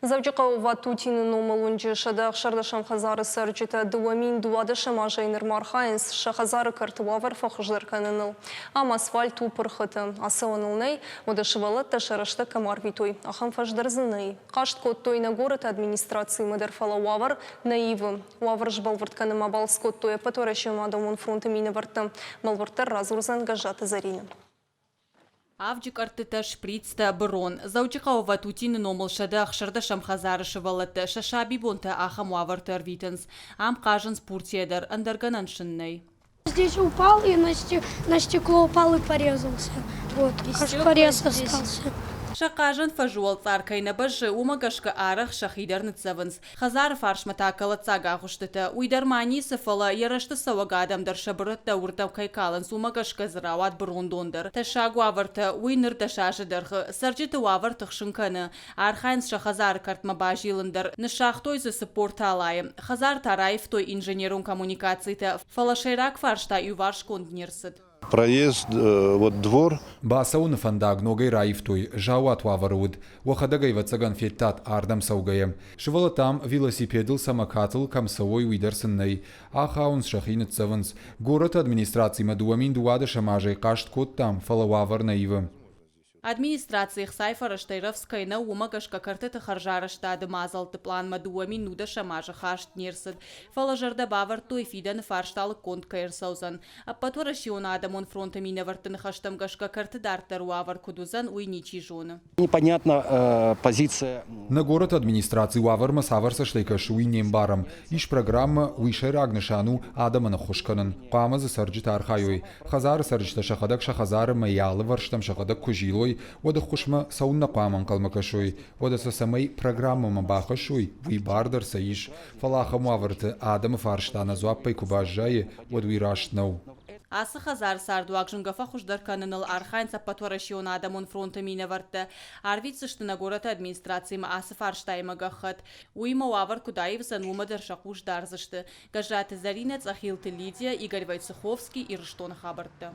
Дзӕуджыхъӕуы Ватутины номыл уынджы 116-ӕм хӕдзары цӕрджытӕ 2012-ӕм азӕй нырмӕ архайынц сӕ хӕдзары кӕрты уавӕр фӕхуыздӕр кӕныныл. Ам асфальт у пырхыты, ацӕуӕн ыл нӕй, уӕдӕ сывӕллӕттӕ сӕ рӕстӕг кӕм арвитой, ахӕм фӕз дӕр дзы нӕй. Хъаст кодтой нӕ горӕты администрациимӕ дӕр, фӕлӕ уавӕр нӕ ивы. Уавӕр сбӕлвырд кӕнынмӕ балц кодтой Ӕппӕтуӕрӕсеон адӕмон фронты минӕвӕрттӕ. Бӕлвырддӕр радзурдзӕн Гӕззаты Зӕринӕ. Авджы къӕрттытӕ, шприцтӕ, бырон. Дзӕуджыхъӕуы Ватутины номыл 116-ӕм хӕдзары сывӕллӕттӕ сӕ сабибонтӕ ахӕм уавӕрты ӕрвитынц. Ам хъазынц пуртийӕ дӕр, ӕндӕр гӕнӕн сын нӕй. Здесь упал и на стекло упал и порезался. Вот, аж порез остался. Сӕ хъазӕн фӕзы уӕлцъар кӕй нӕ бӕззы, уымӕ гӕсгӕ арӕх сӕхи дӕр ныццӕвынц. Хӕдзары фарсмӕ та кӕлӕддзаг агъуыстытӕ. Уый дӕр ма ницы, фӕлӕ йӕ рӕзты цӕуӕг адӕм дӕр сӕ бырӕттӕ уырдӕм кӕй калынц, уымӕ гӕсгӕ дзы рауад бырондон дӕр. Тӕссаг уавӕртӕ, уый ныр 10 азы дӕргъы. Цӕрджыты уавӕр тыхсын кӕны. Архайынц сӕ хӕдзары кӕртмӕ базилын дӕр. Ныссагътой дзы 40 талайы. Хӕдзар та раивтой инженерон коммуникацитӕ, фӕлӕ сӕйраг фарста иуварсгонд не рцыд. Проезд, вот двор. Бацӕуыны фӕндаг ногӕй раивтой, заууат уавӕры уыд. Уӕхӕдӕг ӕвӕццӕгӕн федтат ардӕм цӕугӕйӕ. Сывӕллӕттӕ ам велосипедыл самокатыл кӕм цӕуой, уый дӕр сын нӕй. Ахауынц, сӕхи ныццӕвынц. Горӕты администрацимӕ 2012 азӕй хъаст кодтам, фӕлӕ уавӕр нӕ ивы. Администрацийы хцайы фӕрӕзтӕй рӕвдз кӕй нӕу, уымӕ гӕсгӕ кӕртыты хӕрзарӕзтады мадзӕлтты пъланмӕ 2019 азы хаст не рцыд. Фӕлӕ зӕрдӕ бавӕрдтой, фидӕны фарста лыггонд кӕй ӕрцӕудзӕн. Ӕппӕтуӕрӕсеон адӕмон фронты минӕвӕртты ныхӕстӕм гӕсгӕ кӕрты дарддӕр уавӕр куыд уыдзӕн, уый ничи зоны. Непонятна позиция. Нӕ горӕты администраци уавӕрмӕ цавӕр цӕстӕй кӕсы, уый не мбарӕм. Ис программӕ, уый сӕйраг нысан у адӕмӕн ӕххуыс кӕнын. Хъуамӕ дзы цӕрджытӕ архайой. Хӕдзары цӕрджытӕ сӕхӕдӕг сӕ хӕдзары мӕ йӕ алывӕрстӕм сӕхӕдӕг куы зилой, уӕд ӕххуысмӕ цӕуыннӕ хъуамӕ ӕнхъӕлмӕ кӕсой? Уӕдӕ сӕ цӕмӕй программӕмӕ бахӕссой, уый бар дӕр сӕ ис. Фӕлӕ ахӕм уавӕрты адӕмы фарста ӕнӕдзуаппӕй куы баззайы, уӕд уый раст нӕу. Ацы хӕдзары цардуаг зынгӕ фӕхуыздӕр кӕныныл архайынц Ӕппӕтуӕрӕсеон адӕмон фронты минӕвӕрттӕ. Арвитдзысты нӕ горӕты администрацимӕ ацы фарстаимӕ гӕххӕтт. Уыимӕ уавӕр куыд аивдзӕн, уымӕ дӕр сӕ хъус дардзысты. Гӕззаты Зӕринӕ, Цъӕхилты Лидия, Игорь Войцеховский, Ирыстоны хабӕрттӕ.